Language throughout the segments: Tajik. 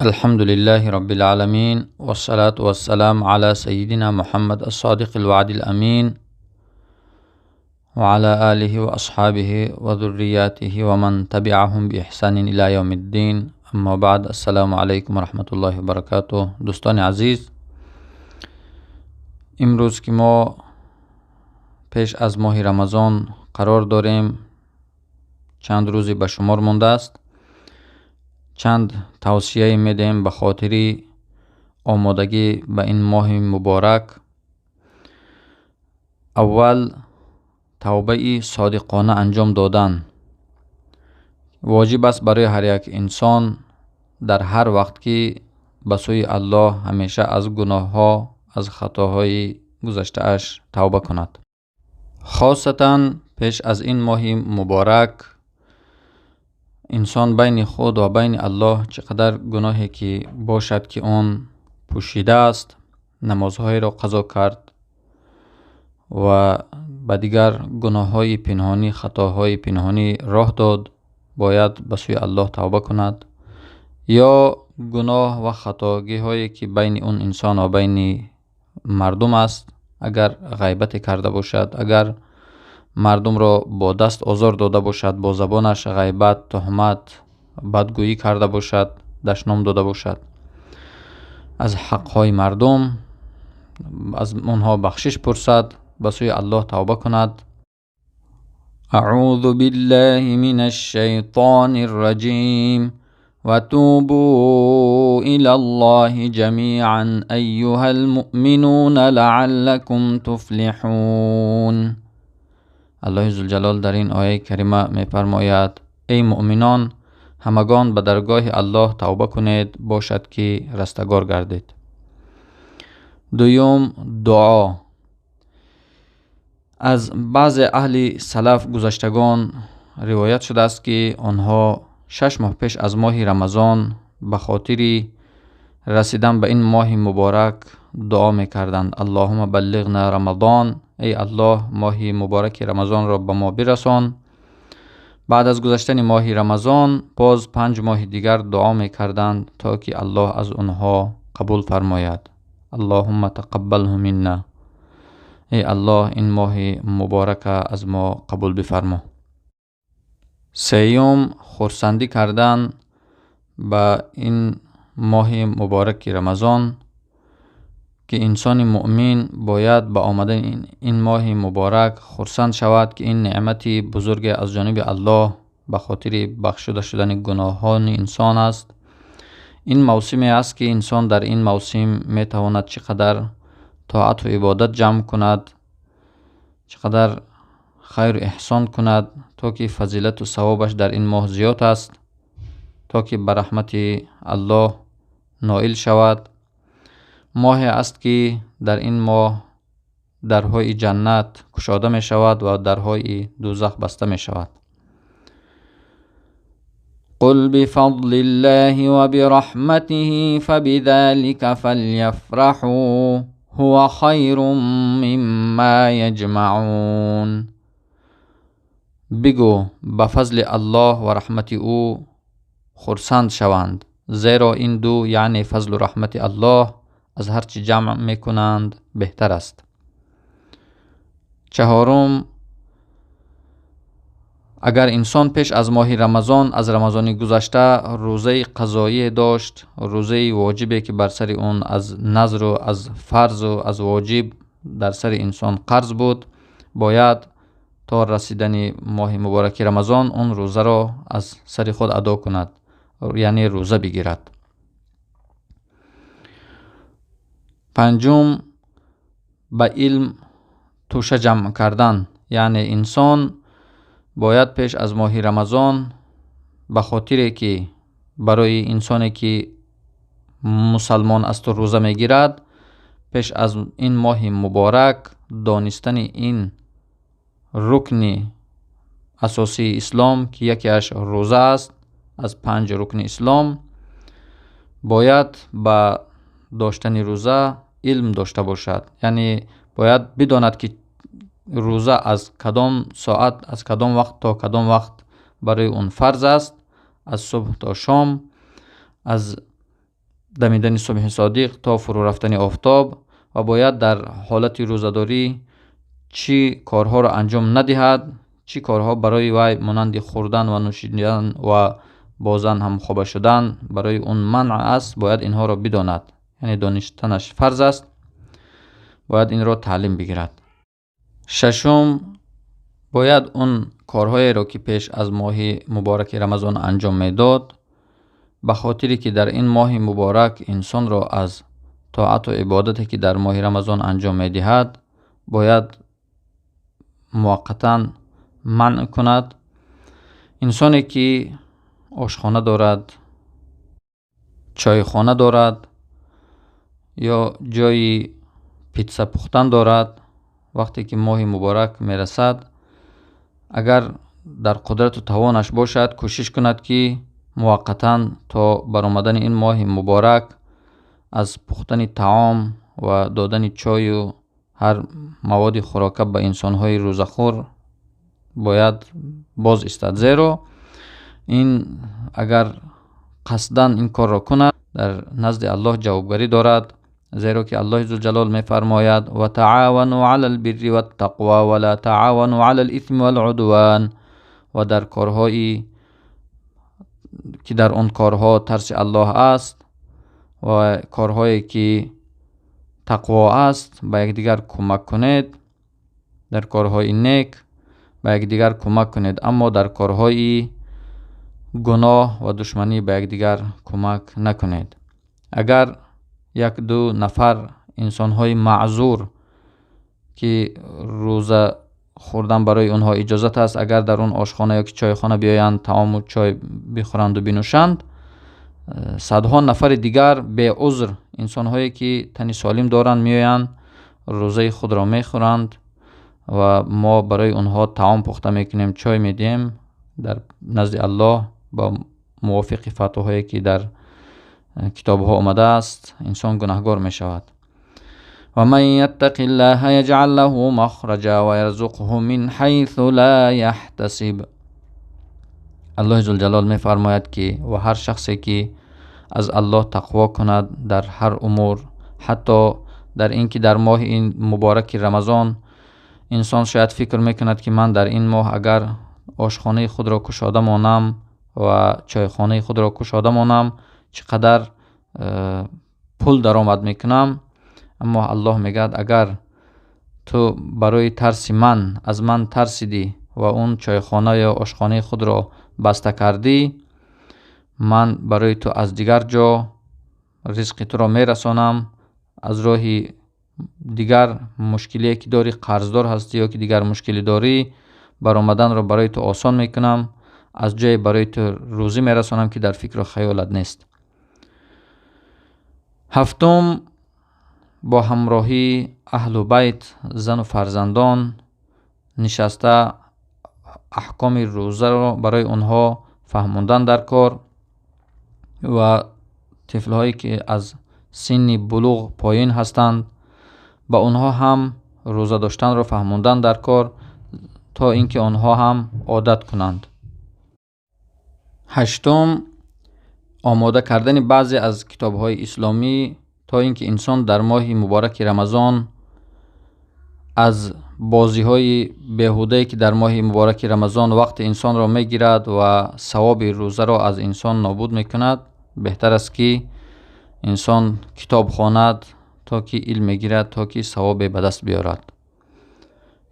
الحمد لله رب العالمين، والصلاة والسلام على سيدنا محمد الصادق الوعد الأمين، وعلى آله وأصحابه وذرياته ومن تبعهم بإحسان إلى يوم الدين. أما بعد، السلام عليكم ورحمة الله وبركاته. دوستان عزیز، امروز که ما پیش از ماه رمضان قرار داریم، چند روزی به شمار مانده است، چند توصیه میدیم به خاطر آمادگی به این ماه مبارک. اول، توبه صادقانه انجام دادن. واجب است برای هر یک انسان در هر وقت که به سوی الله همیشه از گناه ها، از خطاهای گذشته اش توبه کند. خاصتا پیش از این ماه مبارک انسان بین خود و بین الله چقدر گناهی که باشد که آن پوشیده است، نمازهای را قضا کرد و به دیگر گناههای پنهانی، خطاهای پنهانی راه داد، باید به سوی الله توبه کند. یا گناه و خطاگی هایی که بین اون انسان و بین مردم است، اگر غیبت کرده باشد، اگر مردم را با دست آزار داده باشد، با زبانش غیبت، تهمت، بدگویی کرده باشد، دشنام داده باشد، از حقهای مردم از آنها بخشش پرسد، به سوی الله توبه کند. اعوذ بالله من الشیطان الرجیم. وتوبوا إلى الله جميعا أيها المؤمنون لعلكم تفلحون. الله ذوالجلال در این آیه کریمه می‌فرماید: ای مؤمنان، همگان به درگاه الله توبه کنید، باشد که رستگار گردید. دوم، دعا. از بعض اهل سلف گذشتگان روایت شده است که آنها 6 ماه پیش از ماه رمضان به خاطر رسیدن به این ماه مبارک دعا میکردند: اللهم بلغنا رمضان، ای الله ماه مبارک رمضان را به ما برسان. بعد از گذشتن ماه رمضان باز 5 ماه دیگر دعا میکردند تا که الله از آنها قبول فرماید. اللهم تقبله منا، ای الله این ماه مبارک از ما قبول بفرما. سیوم، خرسندی کردن به این ماه مبارک رمضان که انسان مؤمن باید به آمدن این ماه مبارک خرسند شود که این نعمت بزرگ از جانب الله به خاطر بخشوده شدن گناهان انسان است. این موسمی است که انسان در این موسم میتواند چقدر طاعت و عبادت جمع کند، چقدر خیر و احسان کند، تا که فضیلت و ثوابش در این ماه زیاد است، تا که به رحمت الله نائل شود. ماه است که در این ماه درهای جنت کشاده می شود و درهای دوزخ بسته می شود. قل بفضل الله وبرحمته فبذلك فليفرحوا هو خیر مما یجمعون. بگو به فضل الله و رحمت او خرسند شوند، زیرا این دو یعنی فضل و رحمت الله از هر چی جمع میکنند بهتر است. چهارم، اگر انسان پیش از ماه رمضان از رمضان گذشته روزه قضایی داشت، روزه واجبی که بر سر اون از نذر و از فرض و از واجب در سر انسان قرض بود، باید تا رسیدن ماه مبارک رمضان اون روزه را از سر خود ادا کند، یعنی روزه بگیرد. پنجم، به علم توشه جمع کردن، یعنی انسان باید پیش از ماه رمضان به خاطر که برای انسانی که مسلمان است و روزه میگیرد، پیش از این ماه مبارک دانستن این رکن اساسی اسلام که یکیش روزه است از 5 رکن اسلام، باید به داشتن روزه علم داشته باشد، یعنی باید بداند که روزه از کدام ساعت، از کدام وقت تا کدام وقت برای اون فرض است، از صبح تا شام، از Дамидани субҳи содиқ то фурӯ рафтани офтоб ва бояд дар ҳолати рӯзадорӣ чӣ корҳоро анҷом надиҳад, чӣ корҳо барои вай монанди хӯрдан ва нӯшидан ва бо зан ҳамхоба шудан барои он манъ аст, бояд инҳоро бидонад. Яъне донистанаш фарз аст, бояд инро таълим бигирад. Шашум, бояд он корҳоеро, ки пеш аз моҳи мубораки Рамазон анҷом медод, ба хотире ки дар ин моҳи муборак инсонро аз тоату ибодате, ки дар моҳи Рамазон анҷом медиҳад, бояд муваққатан манъ кунад. Инсоне ки ошхона дорад, чойхона дорад ё ҷойи питса пухтан дорад, вақте ки моҳи муборак мерасад, агар дар қудрату тавонаш бошад, кӯшиш кунад, ки муваққатан то баромадани ин моҳи муборак аз пухтани таом ва додани чою ҳар маводи хӯрока ба инсонҳои рӯзахӯр бояд боз истад. Зеро ин агар қасдан ин корро кунад, дар назди Аллоҳ ҷавобгарӣ дорад, зеро ки Аллоҳи зулҷалол мефармояд: ва таавану ала лбирри ваттақва ва ла таавану ала лисми валудван. Ва дар корҳои ки дар он корҳо тарси Аллоҳ аст ва корҳое ки тақво аст, ба якдигар кӯмак кунед, дар корҳои нек ба якдигар кӯмак кунед, аммо дар корҳои гуноҳ ва душманӣ ба якдигар кӯмак накунед. Агар як-ду нафар инсонҳои маъзур, ки рӯза хӯрдан барои онҳо иҷозат аст, агар дар он ошхона ё ки чойхона биёянд, таому чой бихӯранду бинӯшанд, садҳо нафари дигар беузр инсонҳое, ки тани солим доранд, меоянд, рӯзаи худро мехӯранд ва мо барои онҳо таом пухта мекунем, чой медиҳем, дар назди Аллоҳ ба мувофиқи фатвоҳое, ки дар китобҳо омадааст, инсон гунаҳгор мешавад. Ва ман яттақи ллаҳа яҷъал лаҳу махраҷа ва ярзуқҳу мин ҳайсу ла яҳтасиб. Аллоҳи зулҷалол мефармояд, ки ва ҳар шахсе ки аз Аллоҳ тақво кунад дар ҳар умур, ҳатто дар ин ки дар моҳи мубораки Рамазон инсон шояд фикр мекунад, ки ман дар ин моҳ агар ошхонаи худро кушода монам ва чойхонаи худро кушода монам, чӣ қадар пул даромад мекунам. Аммо Аллоҳ мегӯяд: агар ту барои тарси ман, аз ман тарсидӣ ва он чойхона ё ошхонаи худро баста кардӣ, ман барои ту аз дигар ҷо ризқи туро мерасонам, аз роҳи дигар мушкилие ки дорӣ, қарздор ҳастӣ ё ки дигар мушкилӣ дорӣ, баромаданро барои ту осон мекунам, аз ҷое барои ту рӯзӣ мерасонам, ки дар фикру хаёлат нест. Ҳафтум, бо ҳамроҳии аҳлу байт, зану фарзандон нишаста, аҳкоми рӯзаро барои онҳо фаҳмондан дар кор ва тифлҳое ки аз синни булуғ поён ҳастанд, ба онҳо ҳам рӯза доштанро фаҳмондан дар кор, то ин ки онҳо ҳам одат кунанд. Ҳаштум, омода кардани баъзе аз китобҳои исломӣ, то ин ки инсон дар моҳи мубораки Рамазон аз бозиҳои беҳудае, ки дар моҳи мубораки Рамазон вақти инсонро мегирад ва савоби рӯзаро аз инсон нобуд мекунад, беҳтар аст, ки инсон китоб хонад, то ки илм мегирад, то ки савобе ба даст биёрад,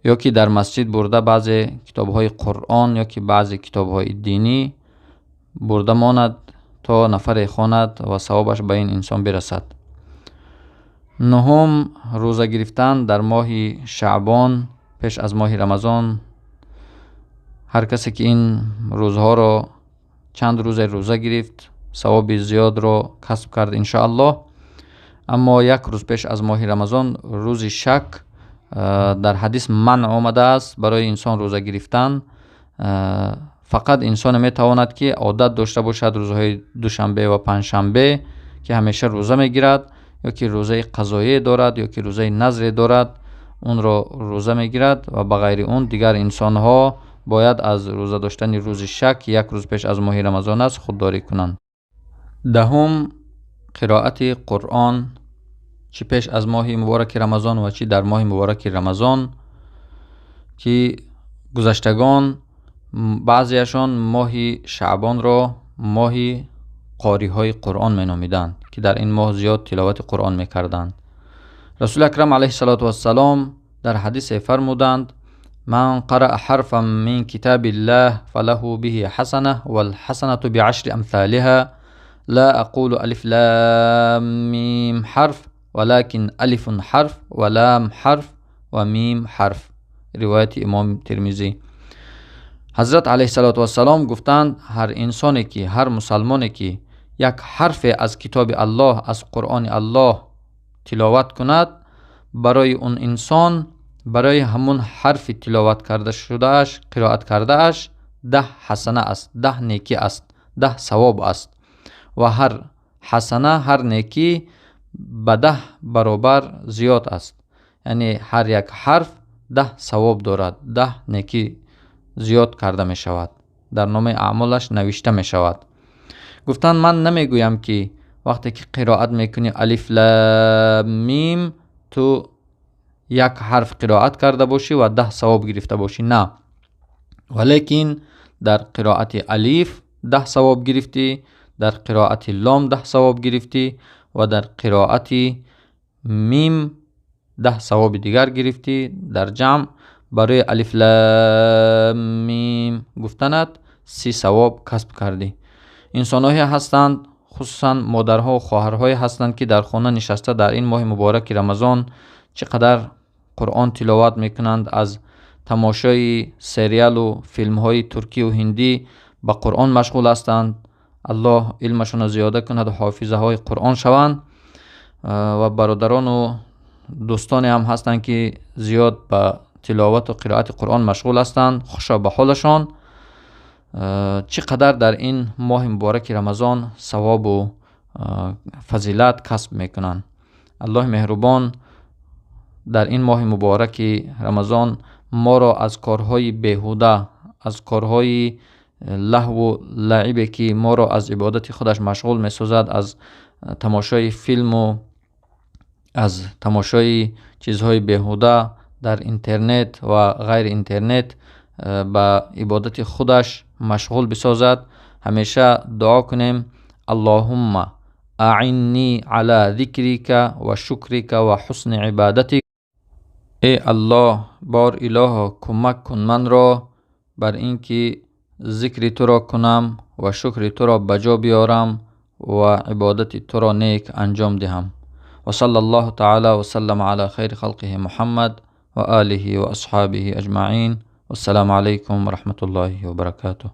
ё ки дар масҷид бурда баъзе китобҳои Қуръон ё ки баъзе китобҳои динӣ бурда монад, то нафаре хонад ва савобаш ба ин инсон бирасад. Нуҳум, рӯза гирифтан дар моҳи Шаъбон пеш аз моҳи Рамазон. Ҳар касе ки ин рӯзҳоро чанд рӯзе рӯза гирифт, савоби зиёдро касб кард, иншоаллоҳ. Аммо як рӯз пеш аз моҳи Рамазон, рӯзи шак, дар ҳадис манъ омадааст барои инсон рӯза гирифтан. Фақат инсоне метавонад, ки одат дошта бошад рӯзҳои душанбе ва панҷшанбе, ки ҳамеша рӯза мегирад, ё ки рӯзаи қазоие дорад, ё ки рӯзаи назре дорад, онро рӯза мегирад ва ба ғайри он дигар инсонҳо бояд аз рӯза доштани рӯзи шак, ки як рӯз пеш аз моҳи Рамазон аст, худдорӣ кунанд. Даҳум, Қироати Қуръон чӣ пеш аз моҳи мубораки Рамазон ва чӣ дар моҳи мубораки Рамазон, ки гузаштагон баъзеашон моҳи Шаъбонро моҳи қориҳои Қуръон меномиданд, ки дар ин моҳ зиёд тиловати Қуръон мекарданд. Расули Акрам алайҳиссалоту вассалом дар ҳадисе фармуданд: ман қараа ҳарфан мин китобиллаҳ фалаҳу биҳи ҳасана валҳасанату биашри амсолиҳа ла ақулу алиф лам мим ҳарф валакин алифун ҳарф ва лам ҳарф ва мим ҳарф. Ривояти имом Термизӣ. Ҳазрат алайҳиссалоту вассалом гуфтанд: ҳар инсоне ки, ҳар мусалмоне ки як ҳарфе аз китоби Аллоҳ, аз Қуръони Аллоҳ тиловат кунад, барои он инсон, барои ҳамун ҳарфи тиловат карда шудааш, қироат кардааш 10 ҳасана аст, 10 некӣ аст, 10 савоб аст ва ҳар ҳасана, ҳар некӣ ба 10 баробар зиёд аст. Яъне ҳар як ҳарф 10 савоб дорад, 10 некӣ зиёд карда мешавад, дар номаи аъмолаш навишта мешавад. Гуфтанд: ман намегӯям ки вақте ки қироат мекунӣ алиф лам мим, ту як ҳарф қироат карда бошӣ ва 10 савоб гирифта бошӣ. На, валекин дар қироати алиф 10 савоб гирифтӣ, дар қироати лом 10 савоб гирифтӣ ва дар қироати мим 10 савоби дигар гирифтӣ. Дар ҷамъ барои алиф лам мим гуфтанат 30 савоб касб кардӣ. Инсонҳое ҳастанд, хусусан модарҳо ва хоҳарҳое ҳастанд, ки дар хона нишаста дар ин моҳи мубораки Рамазон чӣ қадар Қуръон тиловат мекунанд, аз тамошои сериалу филмҳои туркию ҳиндӣ ба Қуръон машғул ҳастанд. Аллоҳ илмашонро зиёда кунад, ҳофизаҳои Қуръон шаванд. Ва бародарону дӯстоне ҳам ҳастанд, ки зиёд ба тиловату қироати Қуръон машғул ҳастанд. Хушо ба ҳолашон. Чӣ қадар дар ин моҳи мубораки Рамазон савобу фазилат касб мекунанд. Аллоҳи меҳрубон дар ин моҳи мубораки Рамазон моро аз корҳои беҳуда, аз корҳои лаҳву лаибе ки моро аз ибодати худаш машғул месозад, аз тамошои филму аз тамошои чизҳои беҳуда дар интернет ва ғайри интернет ба ибодати худаш машғул бисозад. Ҳамеша дуо кунем: Аллоҳумма аинни ала зикрика ва шукрика ва ҳусни ибадатик. Э Аллоҳ, бор илоҳо, кӯмак кун манро бар ин ки зикри туро кунам ва шукри туро ба ҷо биёрам ва ибодати туро нек анҷом диҳам. Ва салла Аллоҳу таала ва саллама ала хайри халқиҳи Муҳаммад ва олиҳи ва асҳобиҳи аҷмаин. Вассалому алайкум ва раҳматуллоҳи ва баракатуҳ.